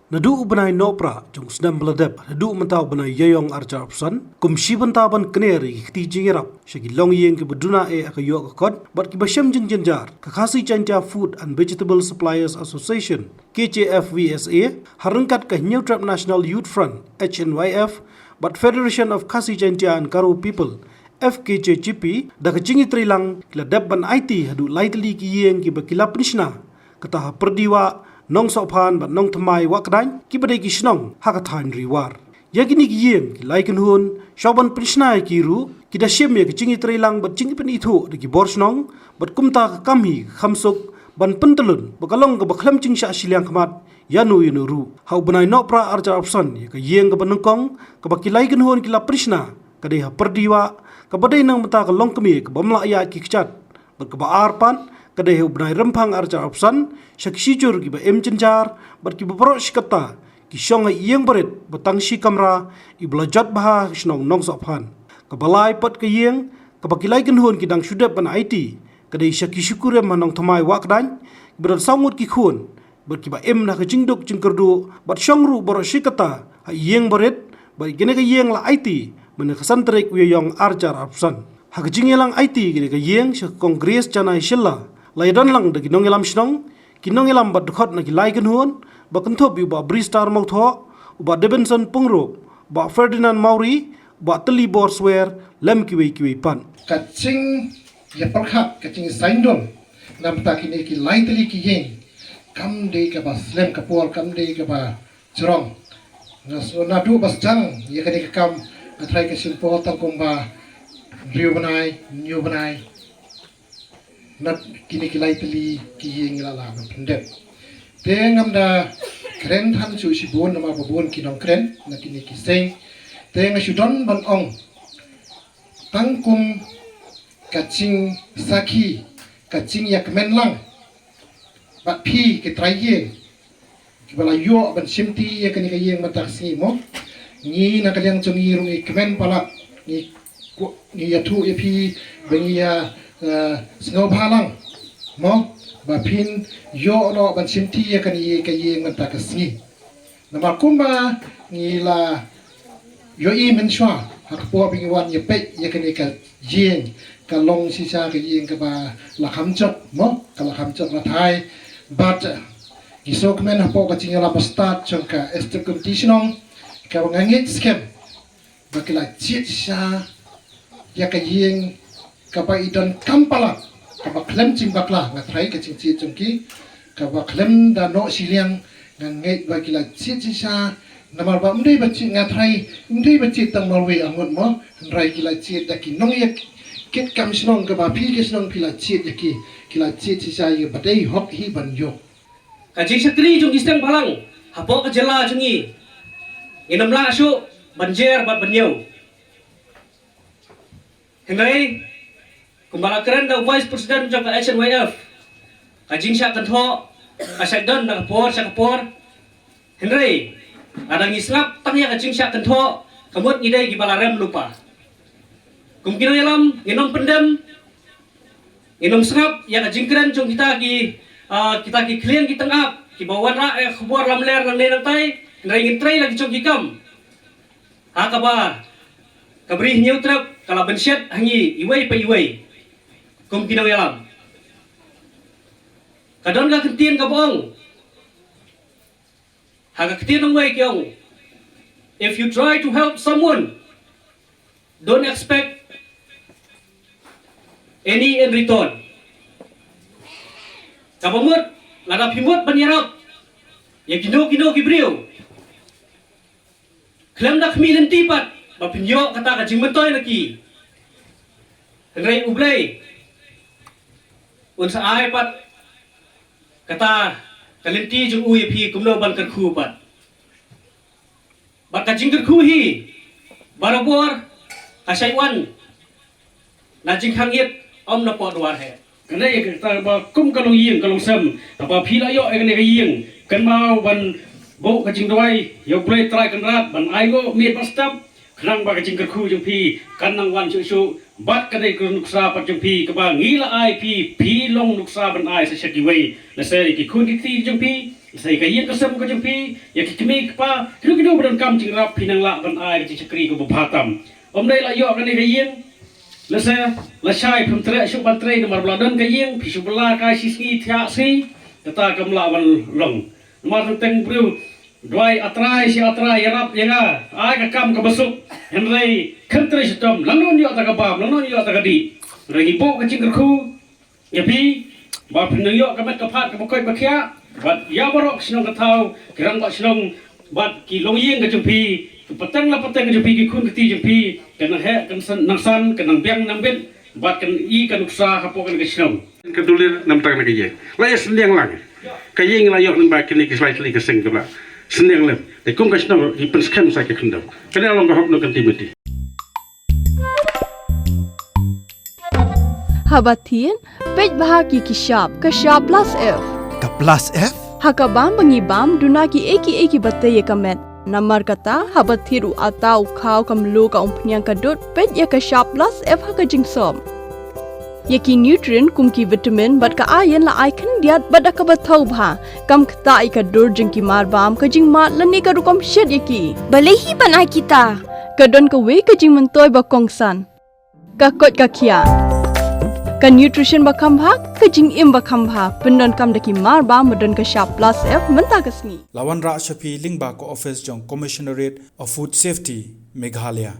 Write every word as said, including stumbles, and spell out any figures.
Naduh u bnai Nohprah jong u snem ba la dep haduh mynta u bnai Ïaïong arhajar arphew san, kum shi bynta ban kner ïa ki kti jingïarap sha ki longïing kiba duna eh ha ka ïoh ka kot bad kiba shem jingjynjar, ka Khasi Jaintia Food and Vegetable Suppliers Association, K J F V S A, ha ryngkat ka Hynñiewtrep National Youth Front, H N Y F, bad Federation of Khasi Jaintia and Garo People, F K J G P, da ka jingïatreilang ki la dep ban aiti haduh lai tylli ki ïing kiba ki la pynshna, kata ha Pyrdiwah, Nongsohphan bad Nongthymmai Wahkdain, kiba dei ki shnong ha ka thaiñ Ri War. Ïa kine ki ïing ki lai kynhun, shuwa ban pynshna ïa ki ruh, ki da shim ïa ka jingïatreilang bad jingpynithuh da ki bor shnong, bad kumta ka kam hi ka kham suk ban pyntyllun ba ka long kaba khlem jingshah shiliang khmat ïano ïano ruh. Ha u bnai Nohprah arhajar arphew san, ïa ka ïing kaba nyngkong kaba ki lai kynhun ki la pynshna ka dei ha Pyrdiwah, kaba dei na ka bynta ka longkmie kaba ym lah ïaid ki kjat. Bad kaba ar pat ka dei ha u bnai Rymphang arhajar arphew san, sha ki shijur kiba im jynjar bad kiba baroh shi katta ki shong ha ïing barit ba tang shi kamra, iba la jot bha ha ka shnong Nongsohphan. Kaba lai pat ka ïing kaba ki lai kynhun ki dang shu dep ban aiti ka dei sha ki shi kurim ha Nongthymmai Wahkdain, kiba don saw ngut ki khun, bad kiba im na ka jingduk jingkyrduh bad shong ruh baroh shi katta ha ïing barit. Bad kane ka ïing la aiti mynne ka san tarik u Ïaïong arhajar arphew san. Ha ka jingïalang aiti kane ka ïing sha ka Kong Grace Janai Shylla, la ïadon lang da ki nongïalam shnong, ki nongïalam bad dkhot na ki lai kynhun, ba kynthup ïa u Bah Bristar Mawthoh, u Bah Debenson Pyngrope, u Bah Ferdinand Mawrie, u Bah Tylli Borswer, lem kiwei kiwei pat. Ka jingïapyrkhat, ka jingsaiñdur na bynta kine ki lai tylli ki ïing, kam dei kaba slem ka por, kam dei kaba jrong. Nga sngew naduh ba sdang ïa kane ka kam, nga tharai ka shim por tang kumba hynriew bnai, hynñiew bnai, na kine ki lai tylli ki ïing la lah ban pyndep. Te ngam da kren than shuh shibun namar ba bun ki nongkren na kine ki seng. Te nga shu don ban ong tang kum ka jingsakhi, ka jingïakmen lang bad phi ki trai ïing kiba la ïoh ban shimti ïa kane ka ïing mynta ka sngi mo. Ngi na ka liang jong ngi ruh ngi kmen palat, ngi ku-, ngi ïathuh ïa phi ba ngi ïa, eh, sngewbha lang mo, ba phin ïoh noh ban shimti ïa kane ka ïing mynta ka sngi. Namar kumba ngi la ïohi mynshuwa ha ka por ba ngi wan ïa peit ïa kane ka ïing, ka long shisha ka ïing kaba la kham jot mo, ka la kham jot la thai. Bad ngi sngewkmen hapoh ka jingïalam ba stad jong ka Executive Committee shnong, kaba nga ngeit skhem ba ki la jied shisha ïa ka ïing kaba i donkam palat, kaba khlem jingbakla, nga tharai ka jingjied jong ki kaba khlem da noh shiliang. Nga ngeit ba ki la jied shisha, namar ba ym dei ba jied, nga tharai ym dei ba jied tang marwei arngut mo, hynrei ki la jied da ki nongïakit kam shnong, kaba phi ki shnong phi la jied ïa ki, ki la jied shisha ïa ba dei hok hi ban ïoh. Ka jingshakri jong ki seng bhalang hapoh ka jylla jong ngi, ngin ym lah shuh ban jer bad ban ñiew. Hynrei kumba la kren da u Vice President jong ka H N Y F, ka jingshah kynthoh ka shah don na ka por sha ka por. Hynrei lada ngi sngap tang ïa ka jingshah kynthoh, ka mut ngi dei kiba la rem lypa. Kum ki nongïalam ngin ym pyndem, ngin ym sngap ïa ka jingkren jong kita ki, ah, kita ki khlieng ki tyngab kiba wanrah ïa ka khubor lamler nangne nangtai, hynrei ngin trei la ki jong ki kam. Ha kaba ka Bri Hynñiewtrep ka la bynshet ha ngi iwei pa iwei kum ki nongïalam. Ka don ka ktien kaba ong, ha ka ktien nongwei ki ong, "If you try to help someone, don't expect any in return." Kaba mut, lada phi mut ban ïarap ïa kino kino ki briew, khlem da khmih lynti pat ba phin ïoh kata ka jingmyntoi na ki, hynrei U Blei un sa ai pat kata ka lynti jong u ïa phi kumno ban kyrkhu pat. Bad ka jingkyrkhu hi barabor ka shait wan na jingkhang ïit, ym na poh dwar heh. Kane ïa kata ba kum ka longïing ka longsem, haba phi la ïoh ïa kane ka ïing, kynmaw ban buh ka jingduwai ïa U Blei Trai Kynrad ban ai nguh miet bad step, khnang ba ka jingkyrkhu jong phi kan nang wan shuh shuh. Bad kane ka nuksa pat jong phi kaba ngi la ai phi, phi long nuksa ban ai sa sha kiwei, lehse ki khun ki kti jong phi, Sa ïa ka ïing ka sem ka jong phi, ïa ki kmie ki kpa, kino kino ba donkam jingïarap phi nang lah ban ai ka jingshakri kaba bha tam. Ym dei la ïoh kane ka ïing, lehse lashai phim treh shuh ban trei namar ba la don ka ïing, phi shu bylla kai shi sngi thiah sngi, kata kam lah ban long. Namar teng teng briew duwai, A Trai, shi A Trai, ïarap ïa nga, ai ka kam kaba suk. Hynrei khlem trei shitom, lano ïoh ta ka bam, lano ïoh ta ka dih. Hynrei ngi buh ka jingkyrkhu ïa phi ba phin nang ïoh ka met ka phad kaba koit ba khiah, bad ïa baroh ki shnong ka thaw, ki rangbah shnong, bad ki longïing ka jong phi, ki pateng la pateng ka jong phi, ki khun ki kti jong phi, kan nang heh kan san, nang san, kan nang biang nang bit, bad kan i ka nuksa hapoh kane ka shnong. Ka dulir namar kane ka ïing la ïa synñiang lang. Ka ïing la ïoh lyngba kine ki slai tylli ki seng, ka la synñiang lem. Te kum ka shnong ngi pynskhem sa ka khyndew. Kane long ka hok noh ka timati. Haba thied, peit bha ki ki shap, ka shap plus F. Ka plus F? Ha ka bam ba ngi bam, duna ki ei ki ei kiba tei ïa ka met. Namar kata, haba thied u atta u khaw, ka mluh, ka umphniang, ka dud, peit ïa ka shap plus F ha ka jingsop. Ïa ki nutrient kum ki vitamin bad ka iron la ai khyndiat bad da kaba thaw bha. Kam ktah ïa ka dur jong ki mar bam, ka jingmad lane ka rukom shet ïa ki. Balei hi ban ai kita? Ka don kawei ka jingmyntoi ba kongsan. Ka koit ka khiah. Ka nutrition ba kham bha, ka jingim ba kham bha. Pyndonkam da ki mar bam ba don ka shap plus F mynta ka sngi. La wanrah sha phi lyngba ka office jong Commissionerate of Food Safety, Meghalaya.